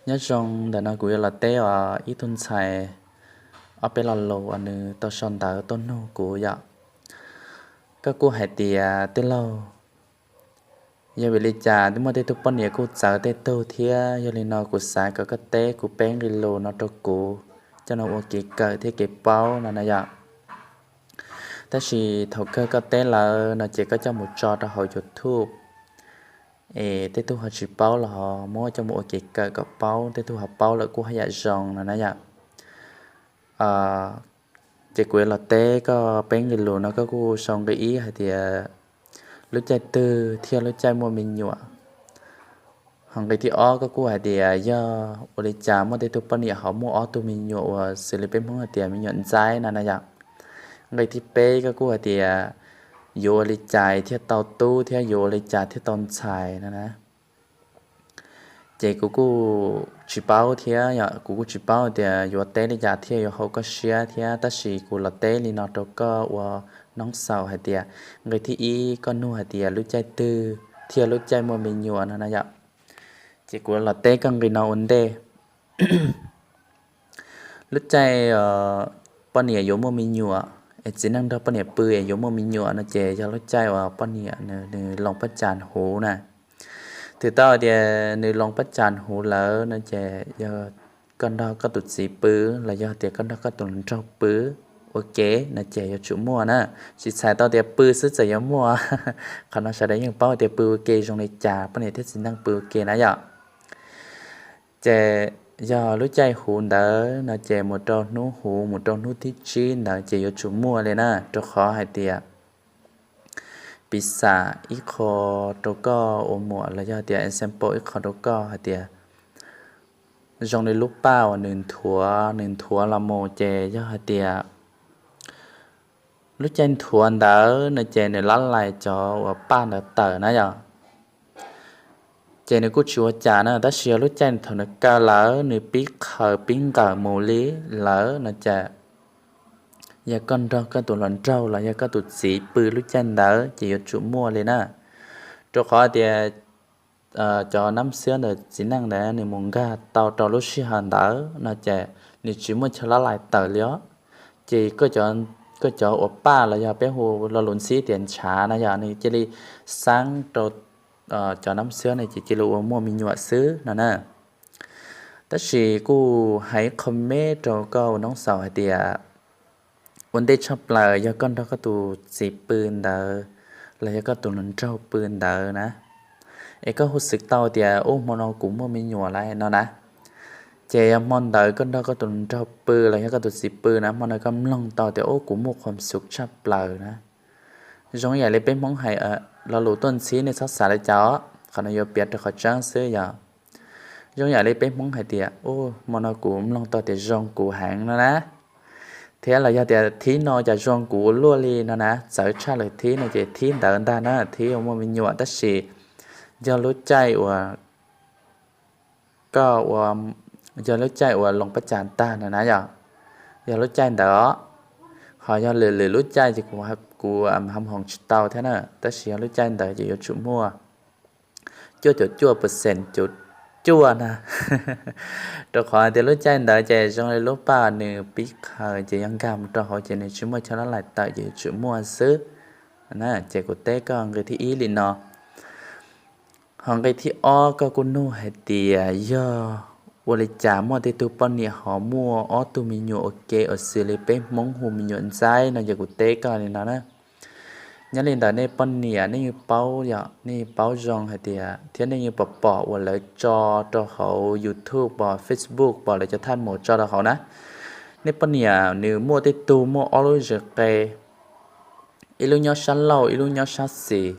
Nyob zoo, ntawm no kuv yuav los teb ib tug ntxhais ob peb lo lus uas nws tau sau ntawv tuaj nug kuv yom. Koj kuj hais tias, tij laug, yog vim li cas muaj tej tug poj niam kuj txawv tej tug thiab, yog li no kuv xav kom koj teb kuv peb nqe lus no rau kuv, coj no ua kev kawm thiab kev paub no na yom. Tab sis thaum kawg koj teb lawm no ces koj coj mus tso rau hauv YouTube, es tej tug ho tsis paub los ho muab coj mus ua kev kawm kom paub, tej tug ho paub lawm kuj haj yam zoo no na yom. Ces kuv yuav los teb koj peb nqe lus no, koj kuj sau nqe ib hais tias lub caij twg thiaj lub caij muaj me nyuam. Ho nqe thib ob koj kuj hais tias yog ua li cas muaj tej tug poj niam ho muaj ob tug me nyuam uas xws li peb Hmoob hais tias me nyuam ntxaib no na yom. Nqe thib peb koj kuj hais tias yuav ua li cas thiaj tau tub thiab yuav ua li cas thiaj tau ntxhais no na. Ces kuv kuj tsis paub thiab, kuv kuj tsis paub tias yuav teb li cas thiaj yuav haum koj siab thiab, tab sis kuv los teb li no rau koj ua noob xaus hais tias, nqe thib ib koj nug hais tias lub caij twg thiaj lub caij muaj me nyuam no na yom. Ces kuv los teb koj nqe no ua ntej. Lub caij poj niam yuav muaj me nyuam, es txiv neej nrog poj niam pw es yuav muaj me nyuam no ces yog lub caij uas poj niam nws loos paj cas huv na. Twb tau tias nws loos paj cas huv lawm no ces yog koj nrog koj tus txiv pw los yog tias koj nrog koj tus hluas nraug pw ua ke no ces yuav tsum muaj na. Tsis txhais tau tias pw xwb txawm yuav muaj. Qhov no sawv daws yeej paub tias pw ua ke zoo li cas, poj niam thiab txiv neej pw ua ke na yom. Ces yog lub caij huv ntawd no ces mus rau hnub huv, mus rau hnub thib tsib ntawd ces yuav tsum muaj li na, rau qhov hais tias piv xam ib qho rau koj ua muam los yog tias example ib qho rau koj hais tias zoo li lub paj uas nws nthuav, nws nthuav los mus ces yog hais tias lub caij nthuav ntawd no ces nws lab lais cov uas paj ntawd tawm na yom. Ces nws kuj tsis ua cas na, tab sis yog lub caij thaum nws kaw lawm nws pib qhaws pib nqawm mus li lawm no ces yog koj nrog koj tus hluas nraug los yog koj tus txiv pw lub caij ntawd ces yuav tsum muaj li na. Rau qhov tias cov nab xwab ntawm txiv neej ntawd nws mus nkag tau rau lub sij hawm ntawd no ces nws tsis muaj chaw lab lais tawm li os. Ces koj cov uas paj los yog peb hu lo lus ntxhib tias ntshav na yog nws cia li xaab rau cov nab xwab no ces cia li ua muaj me nyuam xwb no na. Tab sis kuj hais qho me rau koj ua noob xaus hais tias ua ntej tshaj plaws yog koj nrog koj tus txiv pw ntawd los yog koj tus hluas nraug pw ntawd na, es koj hu xwv tau tias ub hmo no kuv muaj me nyuam lawm no na, ces yog hmo ntawd koj nrog koj tus hluas nraug pw los yog koj tus txiv pw na, hmo no koj mloog tau tias ub kuv muaj khuam xum tshaj plaws na. Zoo yam li peb Hmoob hais lo lus tuaj ntxhib nej txhob xav li cas os, qhov no yuav piav rau qhov tseeb xwb yog. Zoo yam li peb Hmoob hais tias ub hmo no kuv mloog tau tias zoo kuv heev no na, thiab los yog tias thib no cas zoo kuv ua luaj li no na, txawv tshaj lawm thib no ces thib ntawd ntag na, thib uas muaj me nyuam. Tab sis yog lub caij uas koj ua, yog lub caij uas loos paj cas tag na na yog, yog lub caij ntawd os. Ho yog lwm lwm lub caij ces kuv ho hoos tsis tau thiab na, tab sis yog lub caij ntawd ces yuav tsum muaj cuaj caum cuaj percent cuaj na, rau qhov tias lub caij ntawd ces zoo li lub paj nws pib qhaws ces yog nkag mus rau hauv ces nws tsis muaj chaw lab lais tawm ces yuav tsum muaj xwb. Ces kuv teb koj nqe thib ib li no. Ho nqe thib ob koj kuj nug hais tias yog ua li cas muaj tej tug poj niam ho muaj ob tug me nyuam ua ke uas xws li peb Hmoob hu me nyuam ntxaib no, ces kuv teb koj li no na. Nyob li ntawd nej poj niam nej yeej paub yom, nej yeej paub zoo hais tias thiab nej yeej pom pom uas lawv tso rau hauv YouTube pom Facebook pom lawv cov thaj mus tso rau hauv na. Nej poj niam nws muaj tej tug muaj ob lub zes qe, ib lub nyob sab laug ib lub nyob sab xis.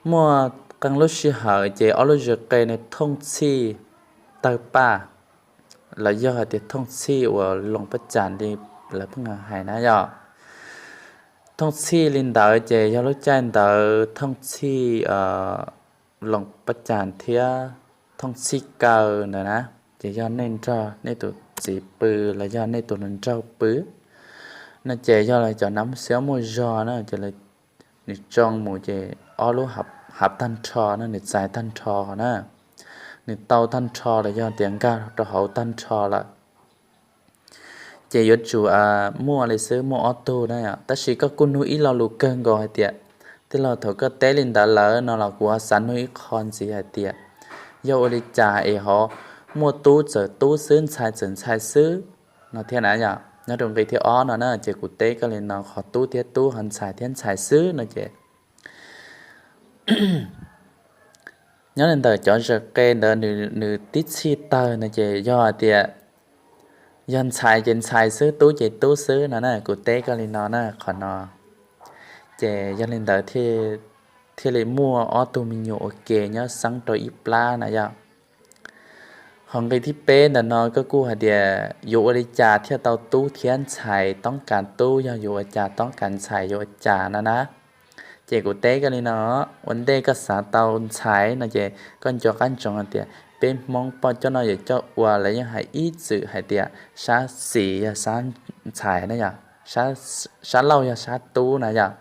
Muaj qee lub sij hawm ces ob lub zes qe nws thooj txhij tawg paj, los yog hais tias thooj txhij uas loos paj cas li lawv pheej hais na yog. Thooj txhij li ntawd ces yog lub caij ntawd thooj txhij loos paj cas thiab thooj txhij kaw ntawd na, ces yog nej nrog nej tus txiv pw los yog nej tus hluas nraug pw no ces yog cov nab xwab muaj zog na, ces nws tsoo mus ces ob lub hav tag nrho na, nws txais tag nrho na. nws tau tag nrho los yog tias nkag rau hauv tag nrho lawm, ces yuav tsum muaj li xwb, muaj ob tug na yom. Tab sis koj kuj nug ib lo lus kawg nkaus hais tias, tij laug, thaum koj teb li ntawd lawm no los kuv ho xav nug ib qho ntxiv hais tias, yog ua li cas es ho muaj tub txawm tub xwb, ntxhais txawm ntxhais xwb no thiab na yom. Nyob rau nqe thib ob no na, ces kuv teb koj li no, qhov tub thiab tub, ho ntxhais thiab ntxhais xwb no ces nyob li ntawm cov zaj qe ntawd nws tib txhij tawg no ces yog hais tias yog ntxhais ces ntxhais xwb, tub ces tub xwb no na. Kuv teb koj li no na, qhov no ces yog li ntawd thiaj li muaj ob tug me nyuam ua ke nyob xeeb rau ib plab na yom. Ho nqe thib peb ntawm no koj kuj hais tias yuav ua li cas thiaj tau tub thiab ntxhais, toob kas tub, yog yuav ua cas toob kas ntxhais, yuav ua cas no na. Ces kuv teb koj li no, ua ntej koj xav tau ntxhais no ces koj nco qab ntsoov hais tias peb Hmoob poj coj noj yawm coj ua lawv yeej hais ib txwm hais tias sab xis yog sab ntxhais na yom, sab laug yog sab tub na yom.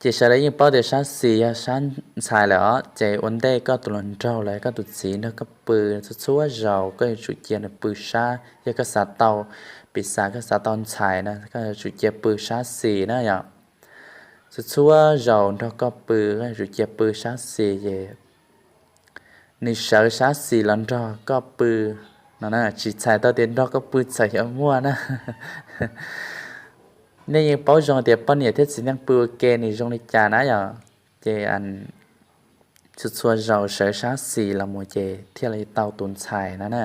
Ces sawv daws yeej paub tias sab xis yog sab ntxhais lawm os. Ces ua ntej koj tus hluas nraug los koj tus txiv nrog koj pw txhua txhua zaus koj yuav tsum cia nws pw sab, yog koj xav tau, piv xam koj xav tau ntxhais na, koj yuav tsum cia pw sab xis na yom. Txhua txhua zaus nrog koj pw, koj yuav tsum cia pw sab xis ces nws sawv sab xis los nrog koj pw no na, tsis txhais tau tias nrog koj pw txawm yuav muaj na. Nej yeej paub zoo tias poj niam thiab txiv neej pw ua ke nws zoo li cas na yom. Ces txhua txhua zaus sawv sab xis los mus ces thiaj li tau tus ntxhais na na.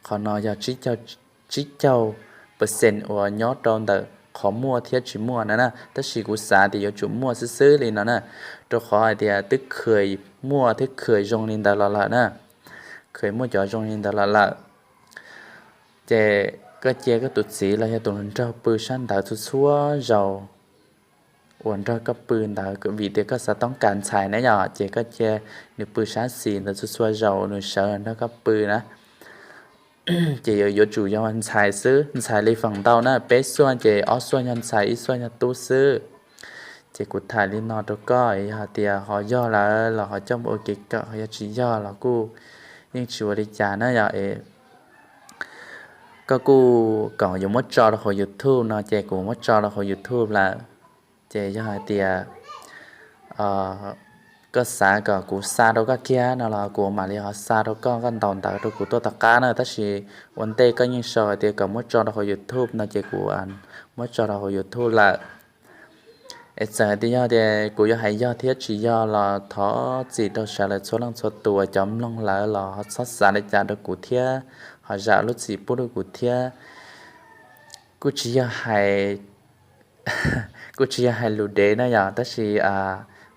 Qhov no yog tsib caug percent uas nyob rau ntawm qhov muaj thiab tsis muaj na na, tab sis kuv xav tias yuav tsum muaj xwb xwb li no na, rau qhov hais tias twb kha muaj thiab kha zoo li ntawd los lawm na, kha muaj cov zoo li ntawd los lawm. Ces koj cia koj tus txiv los yog tus hluas nraug pw sab ntawd txhua txhua zaus uas nrog koj pw ntawd, vim tias koj xav toob kas ntxhais na yom, ces koj cia nws pw sab xis ntawd txhua txhua zaus nws sawv nrog koj pw na. Ces yuav tsum yog ntxhais xwb, ntxhais li feem ntau na, peb xuaj ces ob xuaj yog ntxhais, ib xuaj yog tub xwb. Ces kuv tham li no rau koj, yog hais tias ho yog lawm los ho coj mus ua kev kawm, ho yog tsis yog los kuj yeej tsis ua li cas na yom. Koj kuj kom yuav muab tso rau hauv YouTube no ces kuv muab tso rau hauv YouTube lawm. Ces yog hais tias koj xav kom kuv xa rau koj kiag no los kuv mam li ho xa rau koj, koj ntaus ntawv rau kuv tuaj tom qab na, tab sis ua ntej koj yeej sau hais tias kom muab tso rau hauv YouTube no ces kuv muab tso rau hauv YouTube lawm. Es txawm hais tias yog tias kuv yuav hais yog thiab tsis yog los thov txim rau sawv daws txhua leej txhua tus, cov mloog lawm los ho txhob xav li cas rau kuv thiab, ho zam lub txim pub rau kuv thiab. Kuj tsis yog hais kuj tsis yog hais lus dev na yom, tab sis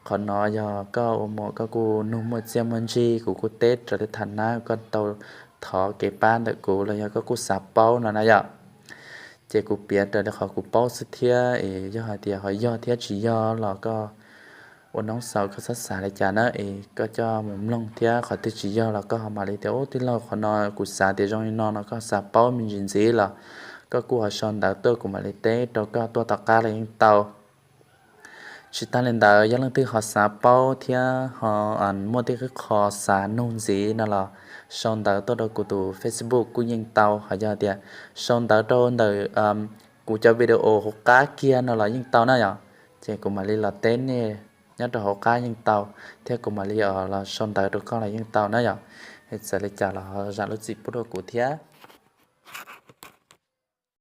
qhov no yog koj ua muam koj kuj nug muaj txiaj muaj ntsig, kuv kuj teb raws li tham nab koj tau thov kev pab ntawm kuv los yog koj kuj xav paub no na yom. Ces kuv piav raws li qhov kuv paub xwb thiab, es yog hais tias ho yog thiab tsis yog los koj ua noob xaus koj txhob xav li cas na, es koj coj mus mloog thiab qhov twg tsis yog los koj ho mam li tias ub tij laug qhov no kuv xav tias zoo li no no, koj xav paub me ntsis ntxiv los koj kuj ho sau ntawv tuaj kuv mam li teb rau koj tuaj tom qab los yeej tau. Tsis tag li ntawd yog leej twg ho xav paub thiab ho muaj tej qho xav nug ntxiv no los sau ntawv tuaj rau kuv tus Facebook kuj yeej tau, ho yog tias sau ntawv rau ntawm kuv cov video hauv qab kiag no los yeej tau na yom. Ces kuv mam li los teb nej nyob rau hauv qab yeej tau, thiab kuv mam li los sau ntawv rau koj los yeej tau na yom. Es txawm li cas los zam lub txim pub rau kuv thiab.